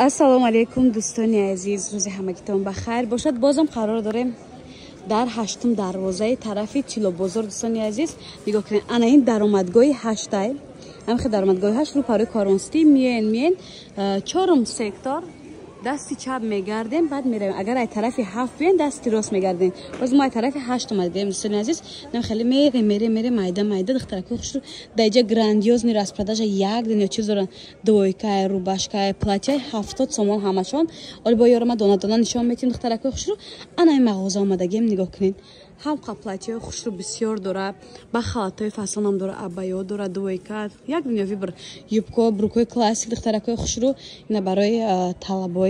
Ассалому алайкум, дӯстони азиз, рӯзи ҳамагитон ба хайр бошад. Бозам қарор дорем дар ҳаштум дарвозаи тарафи Тилобозор. Дӯстони азиз, нигоҳ кунед, ана ин даромадгоҳи ҳаштай, ҳамихе даромадгоҳи ҳашт, рӯ парои Корвонсити миен, чорум сектор, дасти чап мегардем, баъд меравем. Агар ай тарафи ҳафт биёен, дасти рост мегардем. Боз мо ай тарафи ҳашт омадем, дӯстони азиз. Хеле мерем, мерем, мерем, майда майда. Духтарако хушрӯ, даиҷа грандиозный распродажа, як дунё чиз доранд: двойкай, рубашкай, платьяй, 70 сомон ҳамашон. Оли бо ёрама дона дона нишон метиҳем. Духтаракои хушрӯ, ана ин мағоза омадагем, нигоҳ кунед, ҳамқа платьяи хушрӯ бисёр дора, ба халатҳои фасонам дора, абаё дора, двойка, як дунё выбор, юбко, брюкои классик. Духтаракои хушрӯ, ина барои талабои,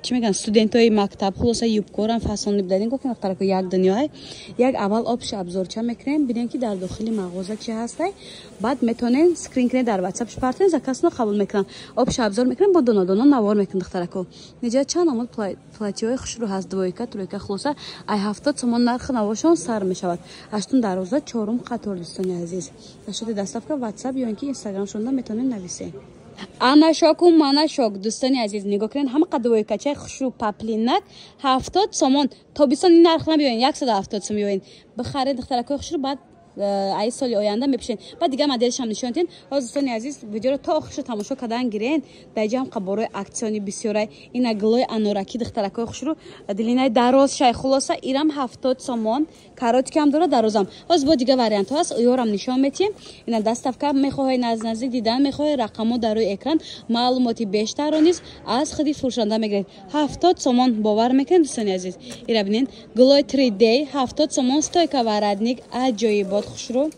чӣ мегӯянд, студентои мактаб, хулоса, юбкорам фасони бидадин. Гуфтем, духтарако, як дунёай. Як аввал общий обзорча мекунем, бинем, ки дар дохили мағоза чӣ ҳастай. Баъд метавонем скрин кунед, дар ватсап партен, заказно қабул мекунам. Общий обзор мекунем, бо дона дона навор мекунем. Духтарако, неҷа чанд намуд платьяҳои хушрӯ ҳаст: двойка, тройка, хулоса, ай 70 сомон нархи навошон сар мешавад. Ҳаштум дарвоза, чорум қатор. Дӯстони азиз, расчёти доставка ватсап ё ин ки инстаграмшонда метавонем нависем. Ана шоку мана шок, дӯстони азиз, нигоҳ кунед, ҳама двойкачаи хушрӯ, поплинак, 70 сомон. Тобистон ин нарх набиёен, 170 сом биёен, бихаред, духтаракои хушрӯ, баъд ай соли оянда мепӯшен. Баъд дигар моделшам нишон дин. Ҳозир, дӯстони азиз, видеоро то охиршо тамошо кардан гирен. Дар ҷа ҳам борои акциони бисёрай. Ина гулои анораки, духтаракои хушрӯ, длиннаи дароз шай, хулоса, ирам 70 сомон, короткиам дора, дарозам. Ҳозир бо дигар вариантҳо ҳаст, ёрам нишон метиҳем. Ина доставка мехоҳед, наз наздик дидан мехоҳед, рақамҳо дар рӯи экран. Маълумоти бештарро низ аз худи фурӯшанда мегиред. 70 сомон, бовар мекунед, дӯстони азиз? Ира бинед, гулои 3D, 70 сомон, стойка, воротник, аҷоибот, хушрӯ.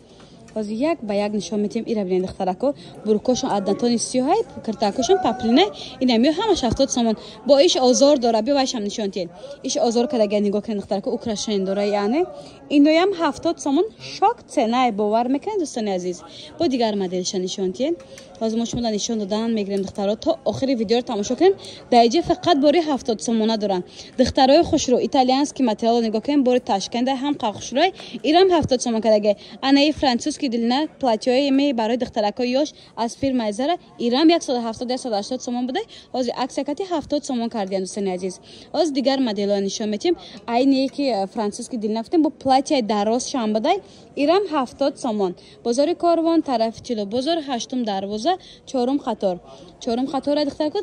Ҳозир як ба як нишон метиҳем. Ира бинед, духтарако, брюкошон однотонный сиёҳай, киртакошон поплинай. Инам ё ҳамаш 70 сомон. Бо иш озор дора, биё, вайшам нишон тиҳед. Иш озор кардага, нигоҳ кунед, духтарако, украшение дора, яъне иноям 70 сомон, шок ценай, бовар мекунед, дӯстони азиз? Бо дигар моделша нишон тиҳед. Ҳозир мо шумода нишон додан мегирем. Духтаро, то охири видеоро тамошо кунем. Дар иҷа фақат бори 70 сомона доранд. Духтарои хушрӯ, итальянский материало нигоҳ кунем, бори Ташкенда, ҳам хушрӯй, ирам 70 сомон кардага. Анаи французский длина платьёи ме барои духтаракои ёш аз фирмаи Зара, ирам 170, 180 сомон буда, ҳозир акция кати 70 сомон кардиям. Дӯстони азиз, ҳозир дигар моделҳо нишон метиҳем. Айние ки французский длина гуфтем, бо платьяи дароз шам будай, ирам 70 сомон. Бозори Корвон, тарафи Чило бозор, ҳаштум дарвоза, чорум қатор, чорум қатора, духтарако,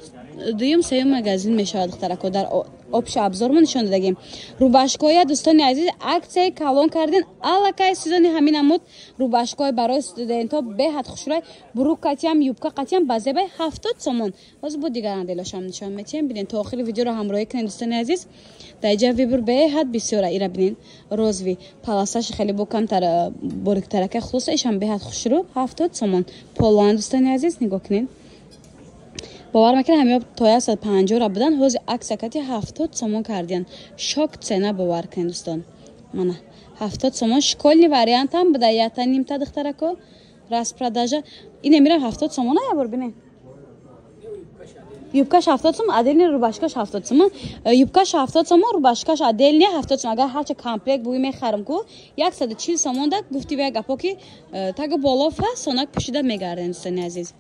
дуюм, сеюм магазин мешавад. Духтарако, дар общий обзормо нишон додагем. Рубашкоя, дӯстони азиз, акцияи калон кардин, аллакай сезони ҳамин амуд. Рубашкои барои студентҳо беҳад хушрӯй, брюк қатиям, юбка қатиям, ба зебай, 70 сомон. Ҳозир бо дигар моделошам нишон метиҳем. Бинед, то охири видеоро ҳамроҳӣ кунед, дӯстони азиз. Дар иҷа выбор беҳад бисёра. Ира бинед, розовый, полосаши хеле бо камтар бориктарака, хулоса, ишам беҳад хушрӯ, 70 сомон. Полан, дӯстони азиз, нигоҳ кунед, бовар мекунед, ҳамиё то 150 ра будан, ҳозир акция кати 70 сомон кардиян. Шок цена, бовар кунед, дӯстон. Мана 70 сомон, школьный вариантам буда, ята нимта. Духтарако, распродажа ине мирам, 70 сомона. Ябор бинед, юбкаш 70 сом отдельный, рубашкаш 70 сом, юбкаш 70 сом, рубашкаш отдельный 70 сом. Агар ҳарча комплект буи мехарам ку, 140 сомон да. Гуфти як гапо ки тагу боло фасонак пӯшида мегардем. Дӯстони азиз,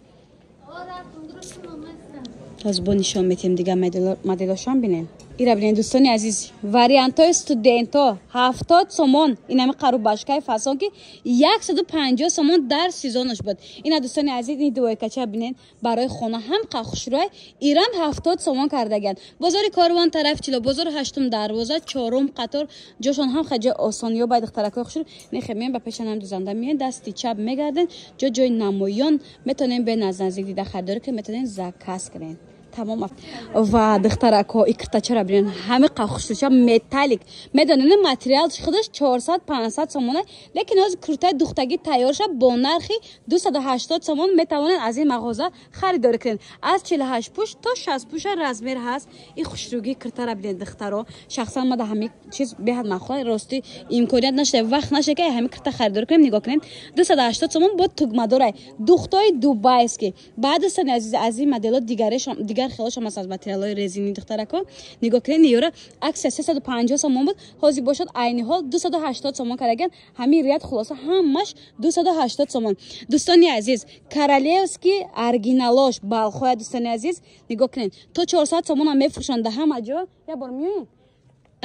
ҳозир бо нишон метиҳем дигар моделошам, бинем. Ира бинед, дӯстони азиз, вариантҳои студентҳо, 70 сомон. Инами рубашкаи фасон, ки 150 сомон дар сезонаш буд. Ина, дӯстони азиз, ин двойкача бинед, барои хона ҳам хушрӯй, ирам 70 сомон кардагианд. Бозори Корвон, тарафи Чило бозор, ҳаштум дарвоза, чорум қатор. Ҷошон ҳам ха ҷои осонё бай. Духтаракои хушрӯ, нехе меем ба пешанам дузанда, меем, дасти чап мегарден, ҷо ҷои намоён. Метавонем бе наздик дида харидорӣ кунед, метавонем заказ кунед, тамом. Ва духтаракҳо, и киртачаро бинед, ҳами хушрӯча, металлик. Медонед, материал худаш 400, 500 сомона, лекин ҳозир куртаи духтагӣ тайёр шад, бо нархи 280 сомон метавонед аз ин мағоза харидорӣ кунед. Аз 48 пуш то 60 пуша размер ҳаст. И хушрӯгии киртара бинед, духтаро. Шахсан мада ҳами чиз беҳад махоҳ, ростӣ имконият нашуда, вақт нашуда, ки ҳами кирта харидорӣ кунем. Нигоҳ кунем, 280 сомон, бо тугмадорай, духтои дубайский. Баъд, дӯстони азиз, аз ин модело дигараш. Дигар хелошам аст аз материалҳои резинӣ, духтарако. Нигоҳ кунед, ниёра акция 350 сомон буд, ҳозир бошад айни ҳол 280 сомон кардаган. Ҳамин ряд хулоса ҳамаш 280 сомон. Дӯстони азиз, королевский оригиналош балхоя, дӯстони азиз, нигоҳ кунед, то 400 сомонам мефурӯшанд дар ҳама ҷо. Як бор меоед,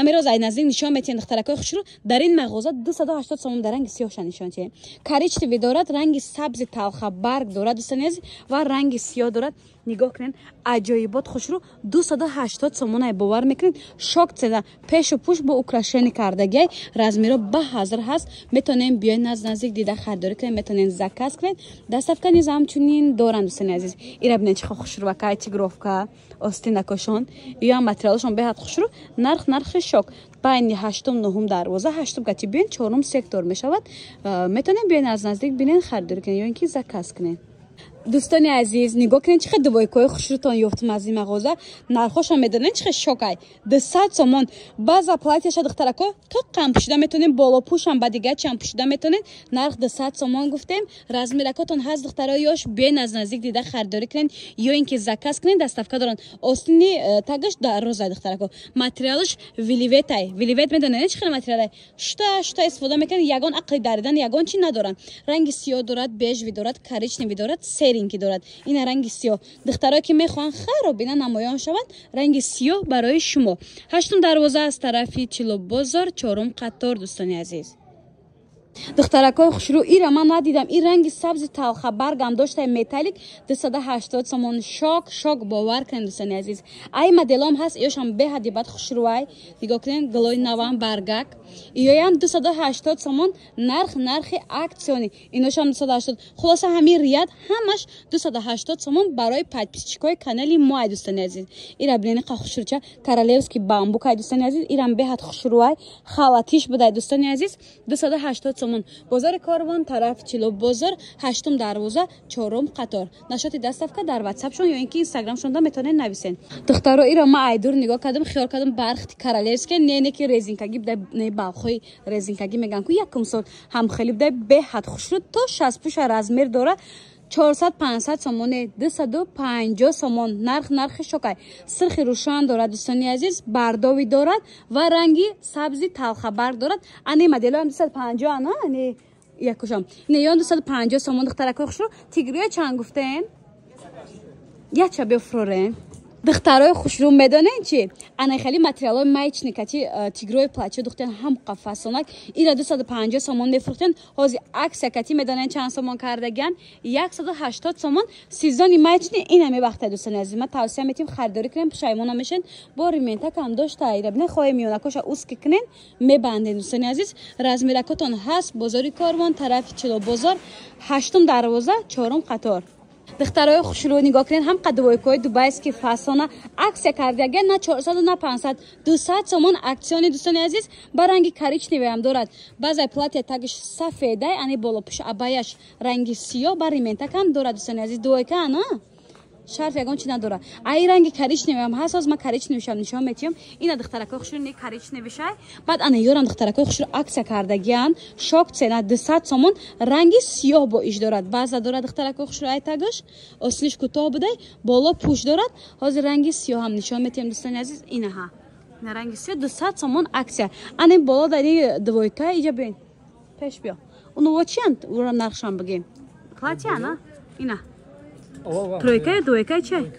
амироз ай наздик нишон метиҳем, духтаракои хушрӯ. Дар ин мағоза 280 сомон. Дар ранги сиёҳша нишон тиҳем. Коричневый дорад, ранги сабзи талха барг дорад, дӯстони азиз, ва ранги сиёҳ дорад. Нигоҳ кунед, аҷоибот, хушрӯ, 280 сомонай, бовар мекунед? Шок цена. Пешу пӯш бо украшение кардагиай, размеро ба ҳазр ҳаст. Метавонем биёед, наз наздик дида харидорӣ кунед, метавонем заказ кунед, доставка низ ҳамчунин доранд, дӯстони азиз. Ира бинед, чӣ хушрӯвакай, тигровка, остинакошон, иам материалашон беҳад хушрӯ. Нарх нархи шок. Байни ҳаштум, нуҳум дарвоза, ҳаштум кати биён, чорум сектор мешавад. Метавонем биёен, аз наздик бинен, харидорӣ кунед ё ин ки заказ кунед. Дӯстони азиз, нигоҳ кунед, чӣ хел двойкаҳои хушрӯтон ёфтум аз ин мағоза. Нархошон медонед чӣ хел шокай? 200 сомон. Баъза платьяша, духтарако, то қам пӯшида метонем, болопӯшам ба дигар чам пӯшида метонед. Нарх 200 сомон гуфтем. Размеракотон ҳаст, духтарои ёш, биёен, аз наздик дида харидорӣ кунед ё ин ки заказ кунед, доставка доранд. Остини тагаш дарозай, духтарако. Материалаш вельветай. Вельвет медонед чӣ хел материалай? Шута шута истифода мекунед, ягон ақли даридан, ягон чи надоранд. Ранги сиёҳ дорад, бежевый дорад, коричневый дорад, серенький дорад. Ина ранги сиёҳ. Духтарое ки мехоҳанд хайро бина намоён шаванд, ранги сиёҳ барои шумо. Ҳаштум дарвоза аз тарафи Тилобозор, чорум қатор, дӯстони азиз. Духтаракои хушрӯ, ира ман надидам. Ин ранги сабзи талхабаргам дошта, металлик, 280 сомон. Шок, шок, бовар кунед, дӯстони азиз. Ай моделом ҳаст, иёшам беҳади бад хушрӯай. Нигоҳ кунед, гулои навам, баргак. Иёям 280 сомон, нарх нархи акционный. Иношам 280. Хулоса, ҳамин ряд ҳамаш 280 сомон барои подписчикои канали мо, ай дӯстони азиз. Ира бинед, қа хушрӯча, королевский бамбук, ай дӯстони азиз. Ирам беҳад хушрӯай, халатиш будай, дӯстони азиз, 280 сомон. Бозори Корвон, тарафи Чилобозор, ҳаштум дарвоза, чорум қатор. Насчёти доставка дар ватсапшон ё ин ки инстаграмшонда метавонед нависен. Духтаро, иро ман айдур нигоҳ кардам, хиёл кардам бархти королевский, не, не ки резинкагӣ будай, не, балхои резинкагӣ мегӯям ку, якум сол ҳам хеле будай, беҳад хушрӯ, то шастпӯша размер дора. 400, 500 сомоне, 250 сомон. Нарх нархи шокай. Сирхи рӯшан дорад, дӯстони азиз, бордовый дорад ва ранги сабзи талхабарг дорад. Ани моделоам 250, ана ани якушам не, ён 250 сомон, духтаракои хушрӯ. Тигрия чанд гуфтем? Яча бифурорем. Духтарои хушрӯ, медонед чи? Ана хеле материалҳои маечный кати тигрои платье духтен, ҳам қафасонак. Ира 250 сомон мефурӯхтен, ҳозир акция кати медонед чанд сомон кардагиан? 180 сомон. Сезони маечный ин ҳами вақта, дӯстони азиз, ман тавсия метиҳем, харидорӣ кунем, пушаймон намешен. Бо рементакам дошта, ира бинед, хоҳем миёнакоша узкий кунен, мебанден, дӯстони азиз. Размеракотон ҳаст. Бозори Корвон, тарафи Чилобозор, ҳаштум дарвоза, чорум қатор. Духтарои хушрӯ, нигоҳ кунед, ҳам қадвойкҳои дубайский фасона акция кардага, на 400, на 500, 200 сомон акционный, дӯстони азиз. Ба ранги коричневыям дорад. Баъзай платья тагиш сафедай, ани болопӯш абаяш ранги сиёҳ, ба рементакам дорад, дӯстони азиз. Двойка ана шарф, ягон чи надорад. Ай ранги коричневыям ҳаст, ҳоз ман коричневышам нишон метиҳам. Ина, духтаракои хушрӯ, не, коричневышай. Баъд ана ёрам, духтаракои хушрӯ, акция кардагиан, шок цена, 200 сомон. Ранги сиёҳ бо иш дорад, баъза дорад, духтаракои хушрӯ. Ай тагаш осниш кӯтоҳ будай, боло пӯш дорад. Ҳозир ранги сиёҳам нишон метиҳам, дӯстони азиз. Инаҳа, ина ранги сиёҳ, 200 сомон акция. Ани боло дари двойка, иҷа бин, пеш биё. Уново чиянд? Ура нархшам бигем. Платья на ина тройка, двойка чай.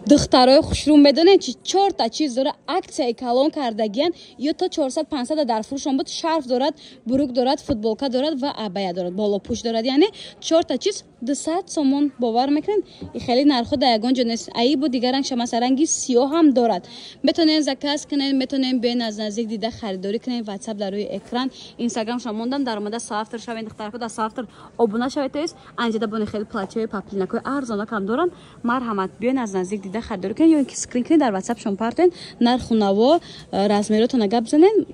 Духтарои хушрӯ, медонед чи? Чорта чиз дора, акцияи калон кардагиян. Ё то 400, 500 дар фурӯшон буд. Шарф дорад, брюк дорад, футболка дорад ва абая дорад, болопӯш дорад. Яъне чорта чиз 200 сомон, бовар мекунед? И хеле нархо дар ягон ҷо нест. Аи бо дигар ранг шамаса, ранги сиёҳ ҳам дорад. Метавонед заказ кунед, метавонед биёен, аз наздик дида харидорӣ кунед. Ватсап дар рӯи экран, инстаграмшон мондам, даромада соавтор шавед, духтарако, дар соавтор обуна шавед. Тоест анҷада бони хеле платьяҳои поплинакҳои арзонакам доранд. Марҳамат, биёен, аз наздик дида харидорӣ кунед ё ин ки скрин кунед, дар ватсапшон партоед, нарху наво, размеротона гап занед,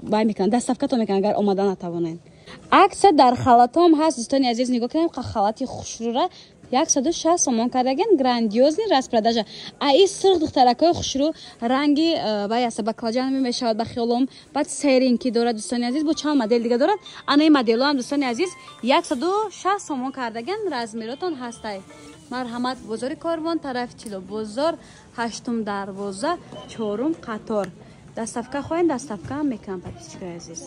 вай мекунанд, доставкатон мекунанд, агар омада натавонед. Акция дар халатҳоам ҳаст, дӯстони азиз. Нигоҳ кунем, халати хушрӯра 160 сомон кардаген, грандиозный распродажа. Аи сирх, духтаракҳои хушрӯ, ранги вай аста, баклажан мешавад ба хиёлом. Баъд серенький дорад, дӯстони азиз, бо чанд модел дига дорад. Анаи моделоам, дӯстони азиз, 160 сомон кардаген, размеротон ҳастай. Марҳамат, бозори Корвон, тарафи Тилобозор, ҳаштум дарвоза, чорум қатор. Доставка хоҳем, доставка ҳам мекунам, подписчикои азиз.